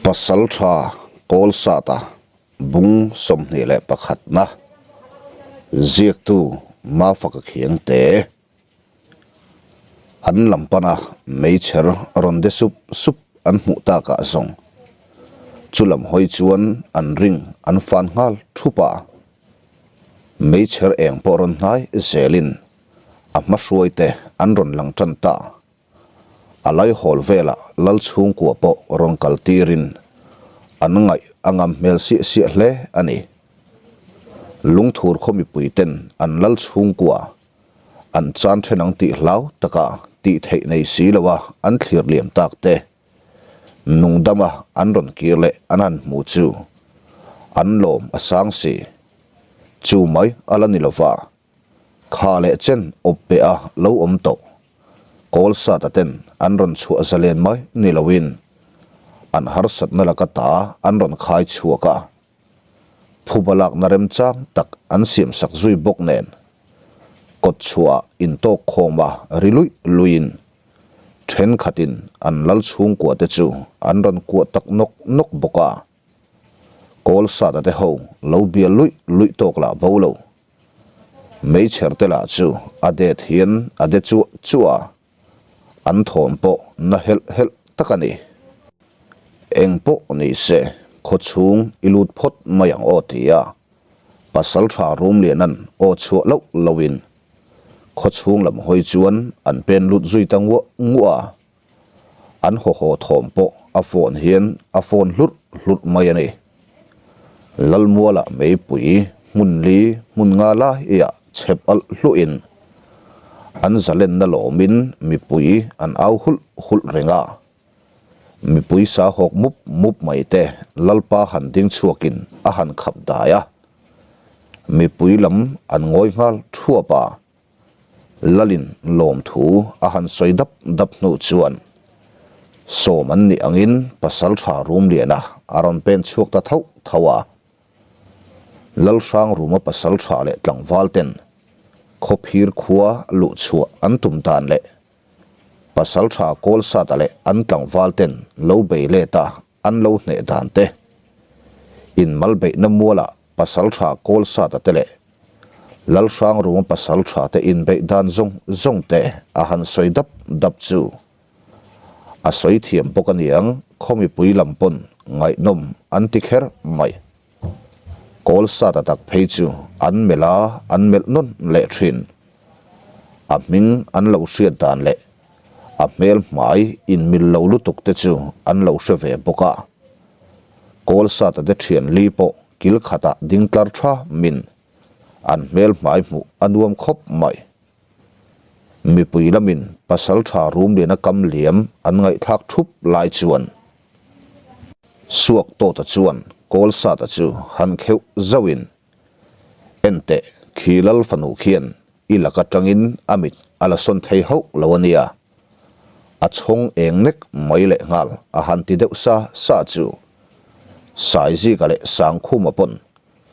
Pasaltha Kawlsata bung 21 na ziaktu Mafaka Khiangte an lam pana meichher rawn de sup sup an hmuh takah zawng chu lam hawi chuan an ring an fan nghal thup a. Meichher eng pawh rawn hnai zelin a hma hruaite an rawn lang tan ta. A laihawl velah lal chhungkua pawh rawn kal tirin an ngaih a ngam hmel siah siah hle a ni. Lungthur khaw mipui ten an lal chhungkua an chan then ang tih hlau taka tih theih nei si loa an thlir liam tak te nungdama an rawn kir leh an han hmu chu an lawm a sang si. Chu mai a la ni lova. Kha leh chen awp peh a lo awm tawh. Kawl sata ten an rawn chhuah zalen mai ni loin an harsatna laka ta an rawn khai chhuak a. Phuba lakna remchang tak an siamsak zui bawk nen kawt chhuah intawk khawm a ri luih luihin thenkhatin an lal chhungkua te chu an rawn kuah tak nawk nawk bawk a. Kawl sata te ho lo bia luih luih tawk lah bo lo. Meichher te lah chu a det hian a de chuah chuah a, an thawm pawh na helh helh tak a ni. Eng pawh ni se khawchhung i lut phawt mai ang aw ti a, Pasaltha Rumliana'n aw chhuah loh lohin khawchhung lam hawi chuan an pen lut zui ta nguah nguah a. An hawhaw thawm pawh a phone hian a phone hlurh hlurh mai a ni. Lalmuala meipui hmun li hmun nga laiah chhep alh hluhin an zalenna lawmin mipui an au hulh hulh reng a. Mipui sa hawk mup mup mai te Lalpa han ding chhuakin a han khap dai a. Mipui lam an ngawi nghal thuap a. Lalin lawmthu a han sawi dap dap hnu chuan sawm an nih angin Pasaltha Rumliana a rawn pen chhuak ta thauh thauh a. Lalhrang Ruma Pasaltha leh tlangval ten khawphir khua luh chhuah an tum dan leh Pasaltha Kawlsata leh an tlangval ten lo bei let a an lo hneh dan te inmalbeihna mualah Pasaltha Kawlsata te leh Lalhrangrunga pasaltha te inbeih dan zawng zawng te a han sawi dap dap chu a sawi thiam bawk a niang, khaw mipui lam pawn ngaihnawm an ti kher mai. Kawlsata tak phei chu an melh a, an melh nawn leh thin. A hming an lo hriat dan leh a hmel hmai inmil lo lutuk te chu an lo hre ve bawk a. Kawlsata te thian li pawh kil khatah ding tlar tha min an hmel hmai hmuh a nuam khawp mai. Mipui lamin pasaltha Rumliana kam liam an ngaihthlak thup lai chuan Suak Tawta chuan Kawlsata chu han kheuh zauhin, Enteh, khi lal fanu khian i lak atangin a mit a la sawn thei hauh lo a nia. A chhawng eng nek mai leh nghal a han ti deuh sa sa chu Saizika leh Sangkhuma pawn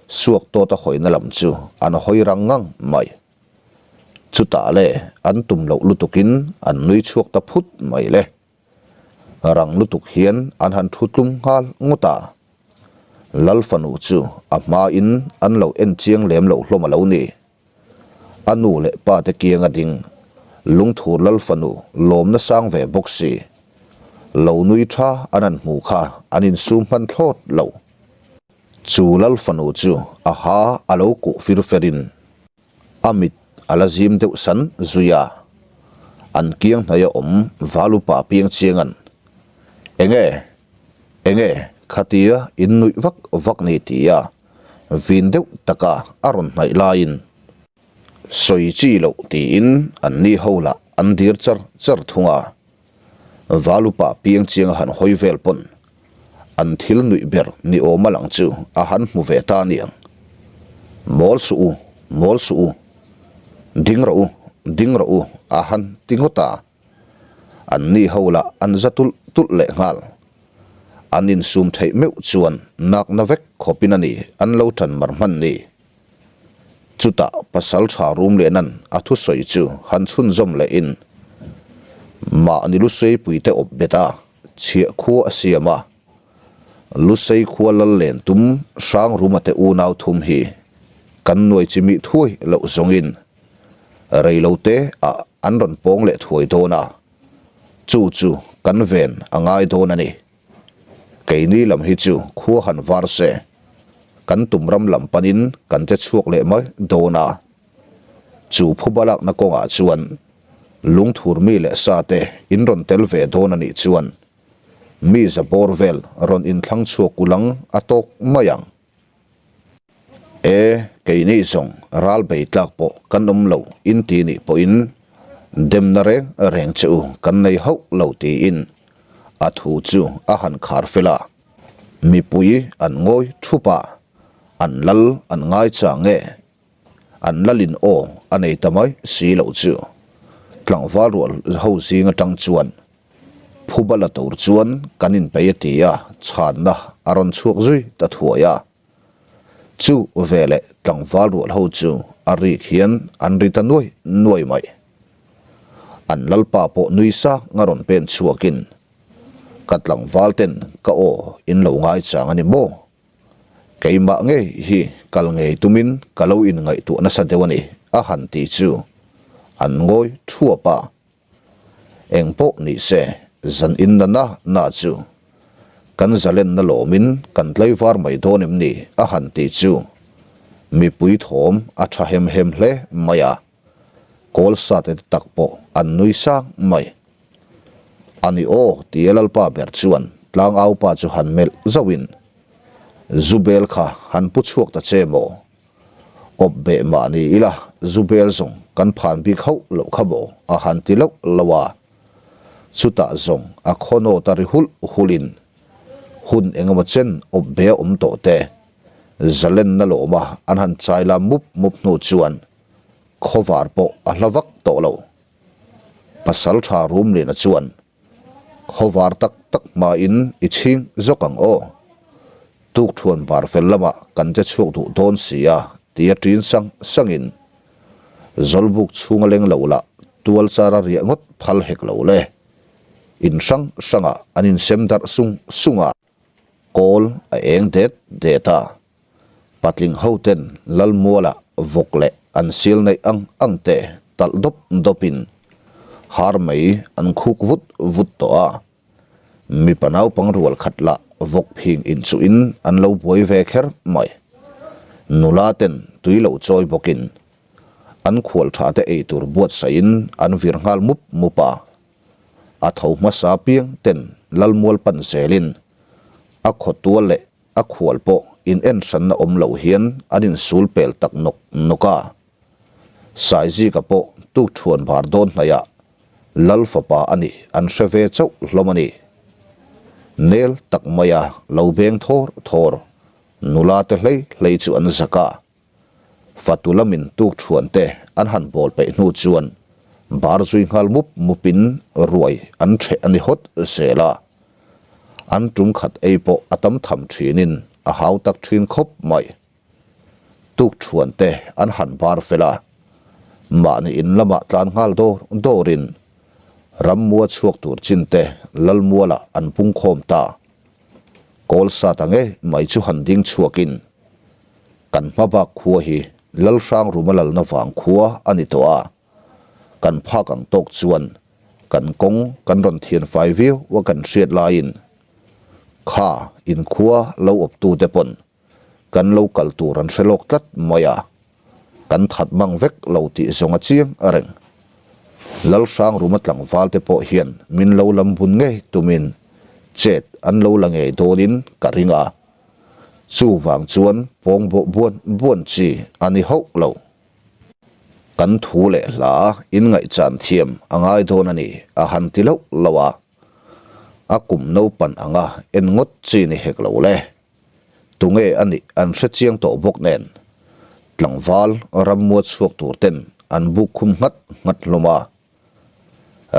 suak tawt a hawina lam chu an hawi rang ngang mai. Chutah le an tum loh lutukin an nui chhuak ta phut mai le. Rang lutuk hian an han thu tlum nghal ngawt a. Lal fanu chu a hmain an lo en chiang lem loh hlawm a lo ni. A nu leh pa te kiang a ding, lungthur lal fanu lawmna sang ve bawk si. Lo nui tha an han hmu kha an insum hman thlawt lo. Chu lal fanu chu a ha a lo kuh fir ferin a mit a la zim deuh san zui a. An kiang hnaia awm Valupa piang chianga'n, Enge? Enge? Khatia in nuih vak vak ni tia Vin deuh taka a rawn hnaih laiin sawi chi loh tiin an ni ho lah an dir char char thung a. Valupa piang chiang a han hawi vel pawn an thil nuih ber ni awm a lang chu a han hmu ve ta aniang. Mawl suh u, mawl suh u, ding rawh u, ding rawh u a han ti ngawt a. An ni ho lah an za tulh tulh leh nghal. An insum theih meuh chuan nakna vek khawpin a ni an lo tan mar hman ni. Chutah pasal tha Rumliana'n a thusawi chu han chhunzawm lehin mahni lusei puite awp bet a, chhiah khua a siam a. Lusei khua lal len tum Hrangruma te unau thum hi kan nuai chimih thuai loh zawngin reilote ah an rawn pawng leh thuai dawn a, chu chu kan ven a ngai dawn a ni. Keini lam hi chu khua han var se, kan tum ram lam panin kan che chhuak leh mai dawn a. Chu phuba lakna kawngah chuan lungthur mi leh sa te in rawn tel ve dawn a nih chuan mi za bawr vel rawn inthlang chhuak ulang a tawk mai ang. E, keini zawng ral bei tlak pawh kan awm lo in ti nih pawhin demna reng reng che u kan nei hauh lo tiin a thu chu a han khar fel a. Mipui an ngawi thup a, an lal an ngai chang e. An lalin aw a nei ta mai si loh chu tlangval rual ho zing atang chuan phuba la tur chuan kan inpeih a ti a, chhanna a rawn chhuak zui ta thuai a. Chu veleh tlangval rual ho chu a rik hian an ri ta nuai nuai mai. An lalpa pawh nui sang a rawn pen chhuakin, Ka tlangval ten ka aw in lo ngaichang a ni maw? Keimah ngei hi kal ngei tumin ka lo inngaihtuah nasa deuh a ni, a han ti chu an ngawi thuap a. Eng pawh ni se, zan inna na na chu kan zalenna lawmin kan tlaivar mai dawn em ni, a han ti chu mipui thawm a tha hem hem hle mai a, kawl sate te tak pawh an nui sang mai. A ni aw, tia Lalpa ber chuan tlangaupa chu han melh zauhin, Zubel kha han pu chhuak ta che maw? Awp beh mah ni ila Zubel zawng kan phan bik hauh loh kha maw? a han ti loh loh a. Chutah zawng a khawnawt a ri hulh hulhin, Hun engemaw chen awp be a awm tawh te, zalenna lawma an han chai lam mup mup hnu chuan khawvar pawh a hla vak tawh lo. Pasal tha Rumliana chuan, Khawvar tak tak hmain i chhing zawk ang aw. Tukthuan bar fel lamah kan che chhuak duh dawn si a, tia ṭin sang sangin Zawlbuk chhunga leng lo lah tual chara riah ngawt phal hek lo le. In hrang hrangah an insem darh sung sung a, kawl a eng det det a. Patling hoten Lalmuala vawk leh an sial neih ang ang te talh dawp dawpin har mai an khuk vut vut tawh a. Mipa naupang rual khat lah vawk phing inchuhin an lo buai ve kher mai. Nula ten tui lo chawi bawkin an khual tha te eitur buatsaihin an vir nghal mup mup a. A tho hmasa piang ten Lalmual pan zelin a khawtual leh A khual pawh in en hranna awm loh hian an insul pel tak nawk nawk a. Saizika pawh tukṭhuan bar dawn hnaihah Lal fapa a nih an hre ve chauh hlawm a ni. Nel tak maia lo beng thawr thawr nula te hlei hlei chu an zak a. Fatu lamin tukṭhuan te an han bawl peih hnu chuan bar zui nghal mup mupin ruai an ṭheh a ni hawt zel a. An ṭum khat ei pawh a tam tham ṭhinin a hau tak ṭhin khawp mai. Tukṭhuan te an han bar fel a, mahni in lamah tlan nghal dawr dawrin rammua chhuak tur chin te Lalmualah an pungkhawm ta. Kawl sat ang e mai chu han ding chhuakin kan hma bak khua hi Lalhrang Ruma lalna vang khua a ni tawh a, kan phak ang tawk chuan kan kawng kan rawn thian fai viau a kan hriat laiin kha inkhua lo awptute pawn kan lo kal tur an hre lawk tlat mai a, kan that mang vek lo tih zawng a chiang a reng. Lalhrang Ruma tlangval te pawh hian min lo lam bun ngei tumin chet an lo la ngei dawnin ka ring a, chuvang chuan pawng bawh buan buan chi a ni hauh lo. Kan thu leh hla inngaihchan thiam a ngai dawn a ni a han ti loh loh a, a kum naupan anga en ngawt chi ni hek lo le. Tunge a nih an hre chiang tawh bawk nen, tlangval rammua chhuak tur ten an buk khum nghat nghat hlawm a.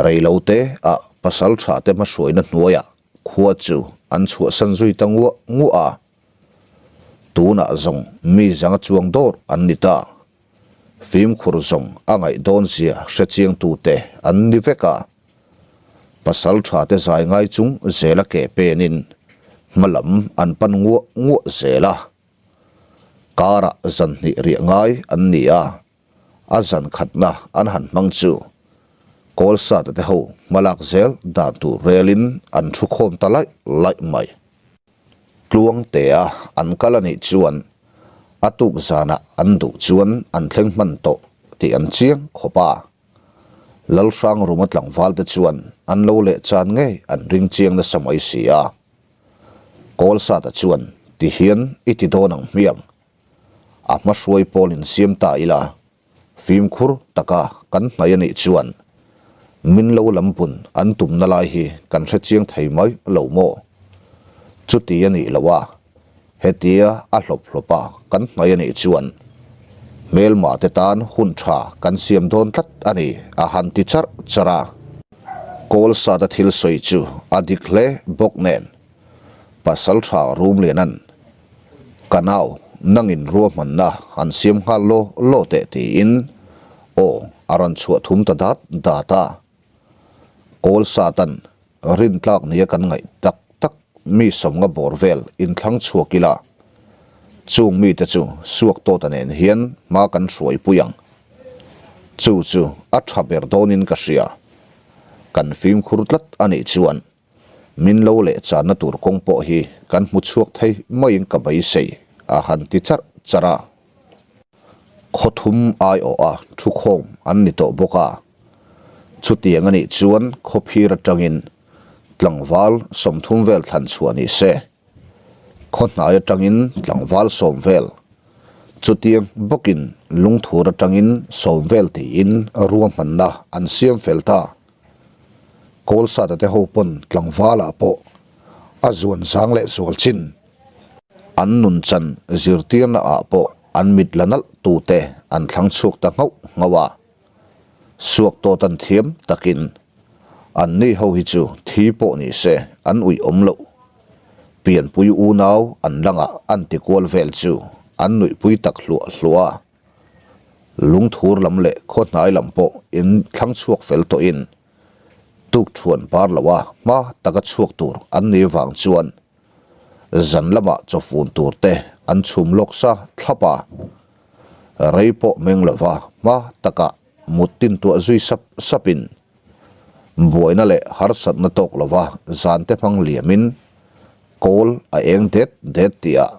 Reilote ah pasal tha te hmahruaina hnuaiah khua chu an chhuahsan zui ta nguah nguah a. Tunah zawng mi zanga chuang dawr an ni ta. Fimkhur zawng a ngaih dawn zia hre chiang tute an ni vek a. Pasal tha te zai ngai chung zela ke penin. Hmalam an pan nguah nguah zel a. Karah zan hnih riah ngai an ni a, a zan khatna an han hmang chu Kawlsata te ho hmalak zel dan tur relin an thu khawm ta laih laih mai. Tluangtea an kal a nih chuan a tuk zanah an duh chuan an thleng hman tawh tih an chiang khawp a. Lalhrangruma tlangval te chuan an lo leh chan ngei an ring chiang nasa mai si a. Kawlsata chuan ti hian i ti dawn ang hmiang. A hmahruai pawl in siam ta ila, fimkhur taka kan hnaih a nih chuan min lo lam bun an tumna lai hi kan hre chiang thei mai lo maw? Chuti a nih loh a, hetia a hlawp hlawp a kan hnaih a nih chuan hmelma te tan hun tha kan siam dawn tlat a ni a han ti charh charh a. Kawlsata thil sawi chu a dik hle bawk nen Pasaltha Rumlianan Ka nau, nangin ruahmanna an siam nghal law law teh tiin aw a rawn chhuah thum ta dat dat a. Kawl Satan rintlak nia kan ngaih tak tak mi sawmnga bawr vel inthlang chhuak ila, chung mite chu suak tawta nen hian hma kan hruai pui ang. Chu chu a tha ber dawnin ka hria. Kan fimkhur tlat a nih chuan Min lo leh channa tur kawng pawh hi kan hmu chhuak thei maiin ka beisei, a han ti charh charh a. Khaw thum aiawha thukhawm an ni tawh bawk a. Chutiang a nih chuan khawphir atangin tlangval 30 vel thlan chhuah ni se. Khaw hnai atangin tlangval 10 vel, chutiang bawkin lungthur atangin 10 vel tiin ruahmanna an siam fel ta. Kawlsata te ho pawn tlangvalah pawh a zuan zang leh zual chin. An nun chan zirtirna ah pawh an mit la nalh tu te an thlang chhuak ta nghauh nghauh a. Suak tawt an thiam takin an ni ho hi chu thi pawh ni se an uih awm loh. Pianpui unau an langah an ti kual vel chu an nuihpui tak hluah hluah a. Lungthur lam leh khaw hnai lam pawh in thlang chhuak fel tawhin tuk thuan par lo a hma taka chhuak tur an ni vang chuan zan lamah chawfun tur te an chhum lawk sa thlap a, rei pawh meng lova hma taka mut tintuah zui sap sapin buaina leh harsatna tawk lova zan te hmang liamin kawl a eng det det tihah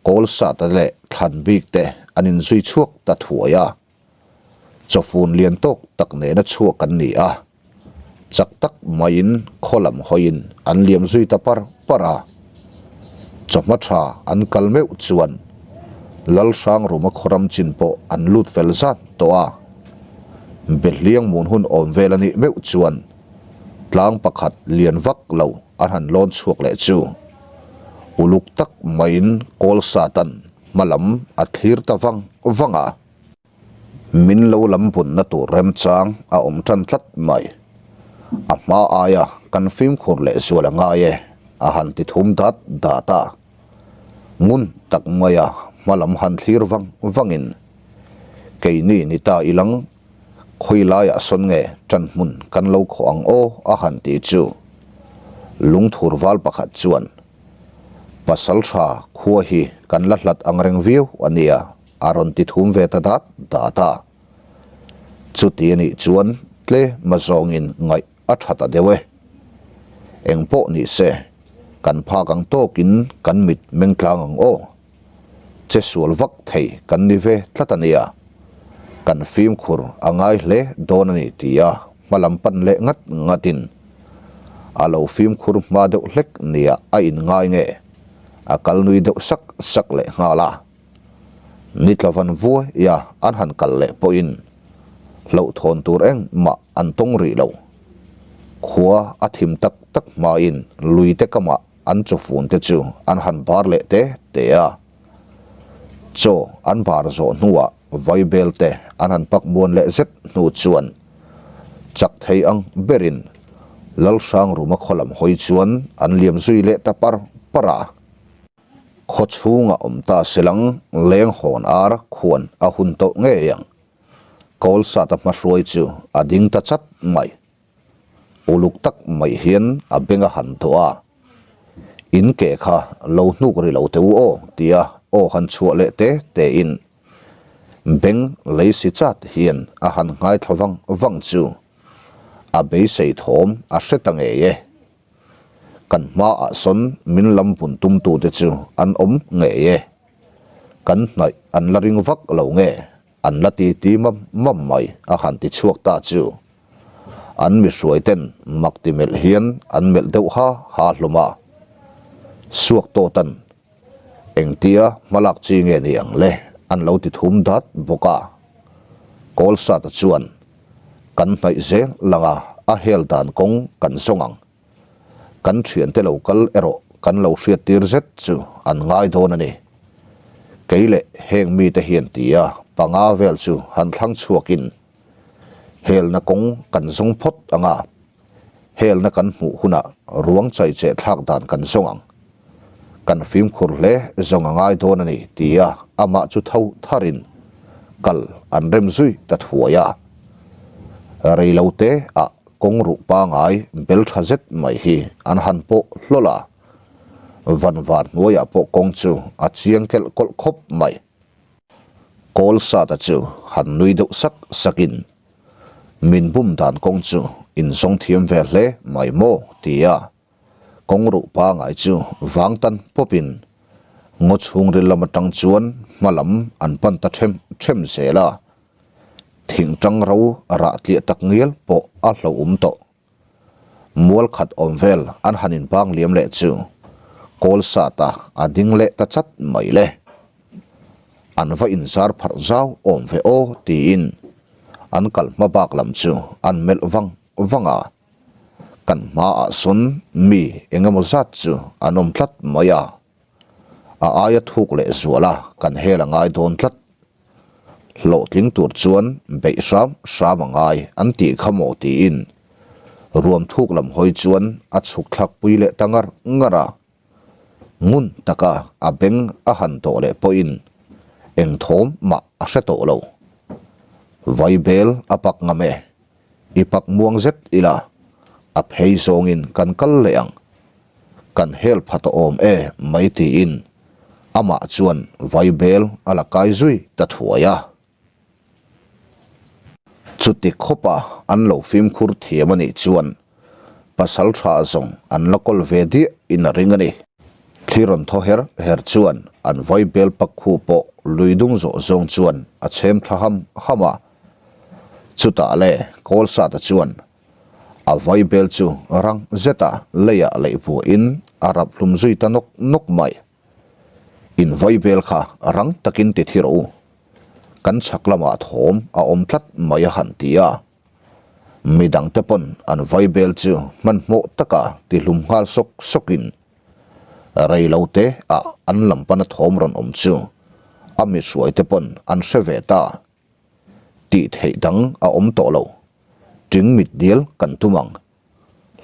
Kawlsata leh thlan bik te an inzui chhuak ta thuai a, chawfun lian tawk tak nena chhuak an ni a, chak tak maiin khaw lam hawiin an liam zui ta par par a. Chawhma tha an kal meuh chuan Lalhrangruma khawram chin pawh an lut fel zat tawh a, Behliang mun hun awm vel a nih meuh chuan tlang pakhat lian vak lo an han lawn chhuak leh chu uluk tak maiin kawl satan hma lam a thlir ta vang vang a. Min lo lam bunna tur remchang a awm tan tlat mai. A hma aia kan fimkhur leh zual a ngai e a han ti thum dat dat a. Ngun tak maia hma lam han thlir vang vangin keini ni ta ilang Khawi laiah sawn nge ṭan hmun kan lo khawh ang aw a han ti chu lungthur val pakhat chuan Pasal ṭha khua hi kan la hlat ang reng viau a nia a rawn ti thum ve ta dat dat a. Chuti a nih chuan tlema zawngin ngaih a ṭha ta deuh e. Eng pawh ni se kan phak ang tawkin kan mit meng tlang ang aw. Che sual vak thei kan ni ve tlat a nia, kan fimkhur a ngai hle dawn a ni tia hma lam pan leh ngat ngatin a lo fimkhur hma deuh hlek nia a inngai nge a kal nui deuh sak sak leh nghal a. Ni tlavan vuaia an han kal leh pawhin hlauhthawn tur engmah an tawng rih lo. Khua a thim tak tak hmain luite kamah An chawfun te chu an han bar leh te te a. Chaw an bar zawh hnuah vaibel te an han pak muan leh zet hnu chuan chak thei ang berin Lalhrangruma khaw lam hawi chuan an liam zui leh ta par par a. Khaw chhunga awm ta selang leng hawn ar khuan a hun tawh ngei ang. Kawlsata hmahruai chu a ding ta chat mai. Uluk tak mai hian a beng a han tawh a. In ke kha lo hnuk ri lo teh u aw tia aw han chhuah leh te te in beng lei si chat hian a han ngaithla vang vang chu a beisei thawm a hre ta ngei e. Kan hmaah sawn min lam bun tumtute chu an awm ngei e. Kan hnaih an la ring vak lo nge an la ti ti mam mam mai a han ti chhuak ta chu. An mi hruai ten mak ti melh hian an melh deuh ha ha hlawm a. Suak tawtan engtia hmalak chi nge ni ang le an lo ti thum dat bawk a. Kawlsata chuan kan hnaih zel langa a hel dan kawng kan zawng ang. Kan thiante lo kal erawh kan lo hriattir zet chu an ngai dawn a ni. Kei leh heng mite hian tia panga vel chu han thlang chhuakin helna kawng kan zawng phawt ang a, helna kan hmuh hunah ruang chai cheh thlak dan kan zawng ang. Kan fimkhur hle zawng a ngai dawn a ni tia amah chu tho tharin kal an rem zui ta thuai a. Reilote ah kawng ruh pangai bel tha zet mai hi an han pawh hlawl a, van van hnuaiah pawh kawng chu a chiang kelh kawlh khawp mai. Kawl sata chu han nui deuh sak sakin, Min bum dan kawng chu in zawng thiam ve hle mai maw? tia kawng ruh pangai chu vang tan pawpin ngaw chhungril lam atang chuan hma lam an pan ta them them zel a. Thing tang ro rah tliah tak ngial pawh a hlauhawm tawh. Mual khat awm vel an han inbang liam leh chu kawl sata a ding leh ta chat mai le. An va inzar pharh zau awm ve aw tiin an kal hma bak lam chu an melh vang vang a. Kan hmaah sawn mi eng emaw zat chu an awm tlat mai a. A aia thuk leh zual a kan hel a ngai dawn tlat. Hlawhtling tur chuan beih hram hram a ngai an tih kha maw tiin ruam thuk lam hawi chuan a chhuk thlak pui leh ta ngar ngar a. Ngun taka a beng a han tawh leh pawhin eng thawm mah a hre tawh lo. Vaibel a pak ngam e, i pak muang zet ila a phei zawngin kan kal leh ang. Kan hel pha tawh awm e mai tiin amah chuan vaibel a la kai zui ta thuai a. Chuti khawpa an lo fimkhur thiam a nih chuan pasal tha zawng an la kawl ve diah in a ring a ni. Thli rawn thaw her her chuan an vaibel pak khu pawh lui dung zawh zawng chuan a chhem thla ham ham a. Chutah le Kawlsata chuan A vaibel chu rang zeta leiah leih buahin a rap hlum zui ta nawk nawk mai. In vaibel kha rang takin ti thi rawh u. Kan chhak lamah thawm a awm tlat mai a han ti a. Midangte pawn an vaibel chu hmanhmawh taka ti hlum nghal sawk sawkin reilote ah an lam pana thawm rawn awm chu a mihruaite pawn an hre ve ta. Tih theih dang a awm tawh lo. Ṭing mit dial kan tum ang.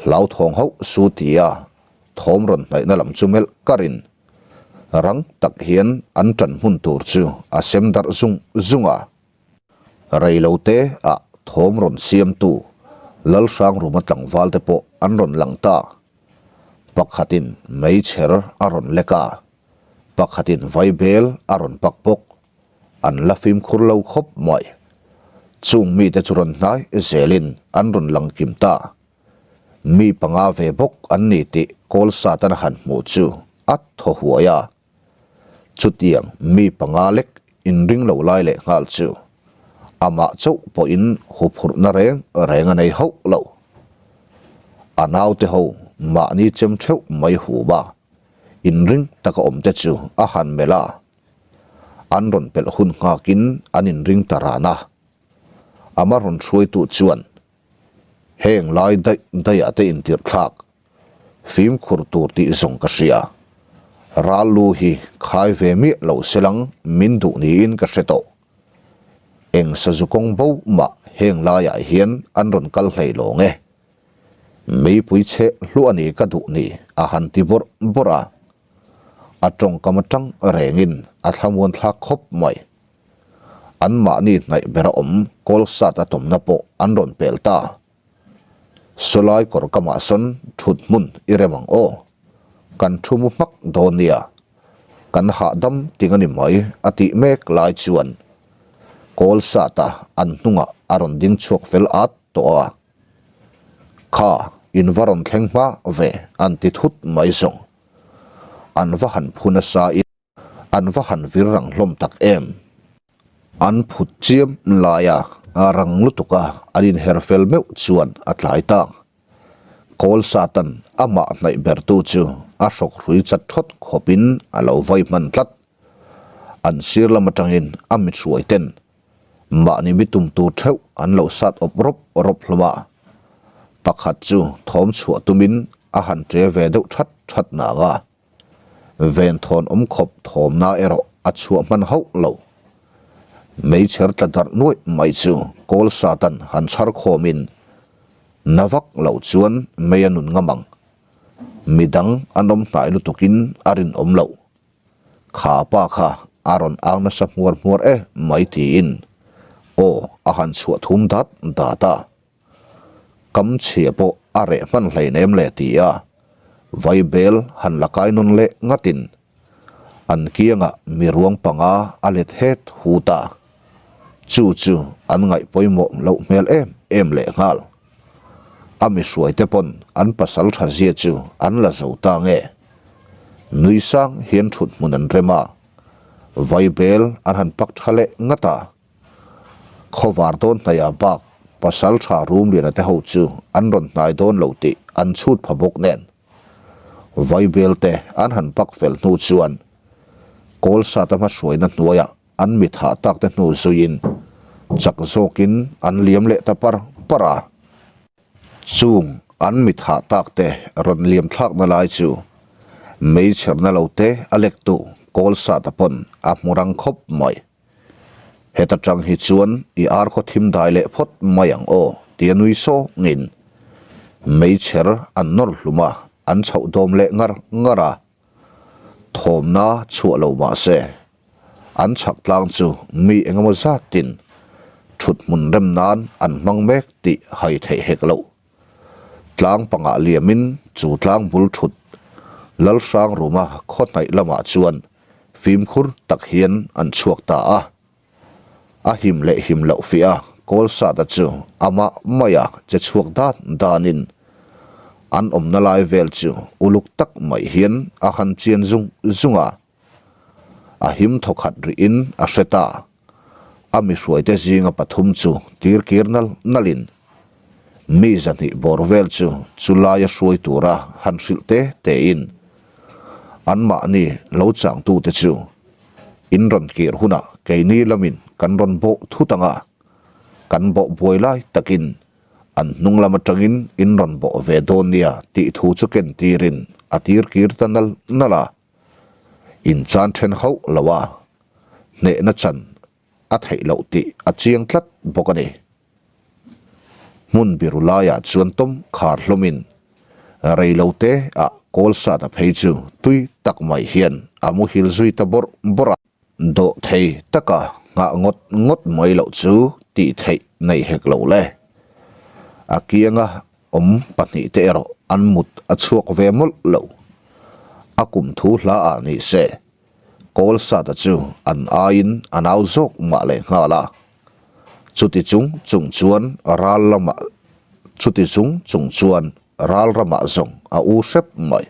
Hlauthawng hauh su tia thawm rawn hnaihna lam chu melh karin rang tak hian an ṭan hmun tur chu a sem darh zung zung a. Reilote ah thawm rawn siamtu Lalhrangruma tlangval te pawh an rawn lang ta. Pakhatin meichher a rawn lek a, pakhatin vaibel a rawn pak bawk. An la fimkhur lo khawp mai. Chung mite chu rawn hnai zelin an rawn lang kim ta. Mi panga ve bawk an ni tih kawl satan a han hmuh chu a thaw huai a. Chutiang mi panga lek inring lo lai leh nghal chu amah chauh pawhin huphurhna reng reng a nei hauh lo. A naute ho mahni chem theuh mai hup a, inring taka awmte chu a han melh a. An rawn pelh hun nghakin an inring ta ran a. Ama rawn hruaitu chuan, Heng lai daih daihah te intirh thlak, fimkhur tur tih zawng ka hria. Ral lu hi khai ve miah lo selang min duh niin ka hre tawh. Eng sazu kawng bo mah heng laiah hian an rawn kal hlei lawng e. Meipui chhe hluah ni ka duh ni a han ti bawrh bawrh a. A tawngkam atang rengin a thlamuan thlak khawp mai. Anmahni hnaih bera awm Kawlsat a tawmna pawh an rawn pel ta. Sawlai kawr kamah sawn thut hmun i rem ang aw. Kan thu mu hmak dawn nia, kan hahdam ting a ni mai a tih mek lai chuan Kawlsata an hnungah a rawn ding chhuak fel at tawh a. Kha, in va rawn thleng hma ve an ti thut mai zawng. An va han phu nasa in an va han vir rang hlawm tak em. An phut chiam laia rang lutuka an inher fel meuh chuan a tlai ta. Kawl Satan amah hnaih bertu chu a hrawk hrui chat thawt khawpin a lo vai hman tlat. An sir lam atangin a mithruai ten mahni mi tum tur theuh an lo sat awp rawp rawp hlawm a. Pakhat chu thawm chhuah tumin a han ṭe ve deuh that that nang a. Venthawn awm khawp thawmna erawh a chhuah hman hauh lo. Meichher tla darh nuaih mai chu Kawl Satan han chhar khawmin na vak lo chuan mei a nun ngam ang. Midang an awm hnai lutukin a rinawm loh. Kha pa kha a rawn ang nasa hmuar hmuar e mai tiin aw a han chhuah thum dat dat a. Kam chhia pawh a reh hman hleinem le ti a, vaibel han la kai nawn leh ngatin an kiangah mi ruang panga a let het hut a, chu chu an ngaih pawimawh loh hmel em em lehnghal. A mi hruaite pawn an pasal tha zia chu an la zo ta nge? Nui sang hian thut hmun an rem a, vaibel an han pak tha leh ngat a. Khawvar dawn hnaihah bak pasal tha Rumliana te ho chu an rawn hnai dawn lo tih an chhut pha bawk nen. Vaibel te an han pak fel hnu chuan Kawlsata hmahruaina hnuaiah an mi thah tak te hnu zuiin chak zawkin an liam leh ta par par a. Chung an mi thah tak te rawn liam thlakna lai chu meichherna lo te a lektu Kawlsata pawn a hmu rang khawp mai. Heta tang hi chuan i ar khaw thim dai leh phawt mai ang aw tia nui sawngin meichher an nawr hlum a, an chhoh dawm leh ngar ngar a. Thawmna chhuah lo mah se, an chhak tlang chu mi engemaw zatin thut hmun rem nan an hmang mek tih hai theih hek loh. Tlang pangah liamin chu tlang bul thut Lalhrangruma khaw hnaih lamah chuan fimkhur tak hian an chhuak ta a. A him leh him loh fiah a Kawlsata chu amah maia che chhuak dan danin an awmna lai vel chu uluk tak mai hian a han chian zung zung a. A him thawkhat rihin a hre ta. A mi hruaite zinga pathum chu tir kir nal nalin mi zahnih bawr vel chu chu laia hruai tura han hrilh te tein anmahni lo changtute chu in rawn kir hunah keini lamin kan rawn bawh thut ang a, kan bawh buai lai takin an hnung lam atangin in rawn bawh ve dawn nia tih thu chu ken tirin a tir kir ta nal nal a. Inchan then hauh lo a, hnehna chan a theih loh tih a chiang tlat bawk a ni. Hmun biru laiah chuan tawm khar hlawmin rei lo te ah kawl sat a phei chu tui tak mai hian a muhil zui ta bawrh bawrh a. Dawh thei taka nghah ngawt ngawt mai loh chu tih theih nei hek lo le. A kianga Awm pahnihte erawh an mut a chhuak ve mawlh lo. A kum thu hla ah ni se, Kawlsata chu an aiin a nau zawk mah leh nghal a. Chuti chung chung chuan ral lamah chuti chung chung chuan ral ramah zawng a u hrep mai.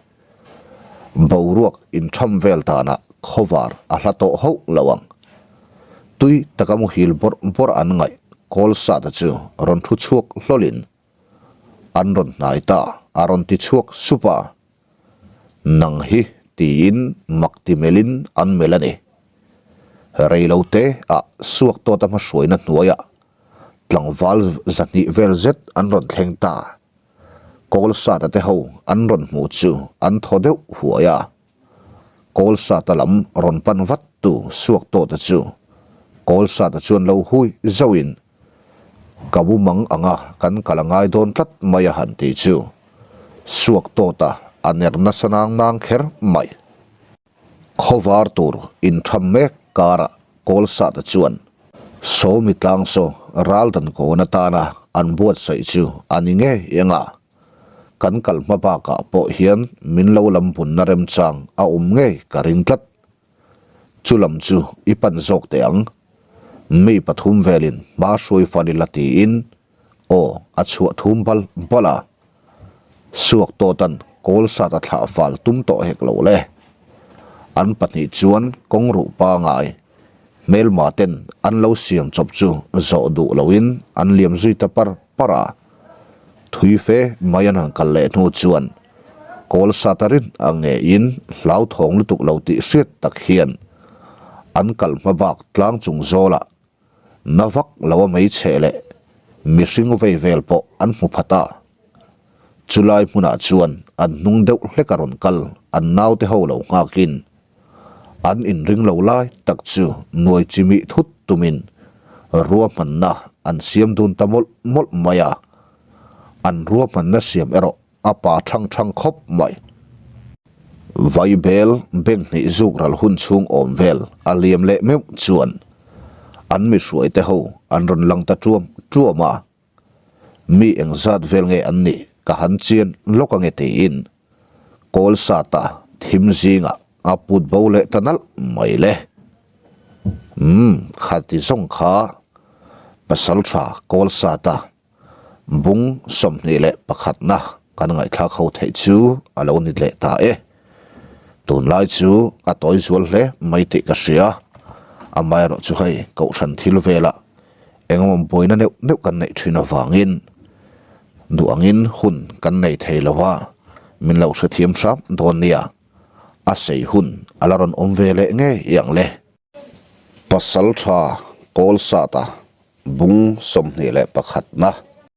Boruak intham vel danah khawvar a hla tawh hauh lo ang. Tui taka muhil bawrh bawrh an ngaih Kawlsata chu rawn thu chhuak hlawlin An rawn hnai ta, a rawn ti chhuak sup a. Nang hi tiin mak ti melhin an melh a ni. Rei lo te ah suak tawt a hmahruaina hnuaiah tlangval zahnih vel zet an rawn thleng ta. Kawlsata te ho an rawn hmuh chu an thaw deuh huai a. Kawlsata lam rawn pan vat tu suak tawta chu Kawlsata chuan lo hui zauhin Ka mumang anga kan kal a ngai dawn tlat mai a han ti chu suak tawt a, a ner nasa nang nang kher mai. Khawvar tur intham mek karah Kawlsata chuan Sawmi tlangsaw ral dan kawn atana an buatsaih chu a ni ngei eng a. Kan kal hma bakah pawh hian min lo lam bunna remchang a awm ngei ka ring tlat. Chu lam chu i pan zawk teh ang. Mi pathum velin hma hruai fal ila tiin aw a chhuah thum bal bal a. Suak tawtan kawl sat a thlah fal tum tawh hek lo le. An pahnih chuan kawng ruh pangai hmelma ten an lo siam chawp chu zawh duh loin an liam zui ta par par a. Thui fe mai an han kal leh hnu chuan kawl sat a rin ang ngeiin hlauthawng lutuk lo tih hriat tak hian an kal hma bak tlang chung zawlah Na vak lo a hmeichhe leh mihring vei vel pawh an hmu phat a. Chulai hmunah chuan an hnung deuh hlek a rawn kal an naute ho lo nghakin an inring lo lai tak chu nuai chimih thut tumin ruahmanna an siam dun ta mawlh mawlh mai a. An ruahmanna siam erawh A pa thang thang khawp mai. Vaibel beng hnih zuk ral hun chhung awm vel a liam leh meuh chuan an mi hruaite ho an rawn lang ta tuam tuam a. Mi engzat vel nge an nih ka han chian lawk ange tiin kawl sata thim zingah a put bo leh ta nalh mai le. Umm khati zawng kha pasaltha kawl sata Bung 21na kan ngaihthlak ho theih chu a lo ni leh ta e. Tunlai chu a tawi zual hle mai tih ka hria. Amaherawh chu hei kohhran thil velah engemaw buaina neuh neuh kan neih thin avangin duh angin hun kan nei thei lo a, min lo hrethiam hram dawn nia. A sei hun a la rawn awm ve leh ngei ang le. Pasaltha Kawlsata bung 21 na.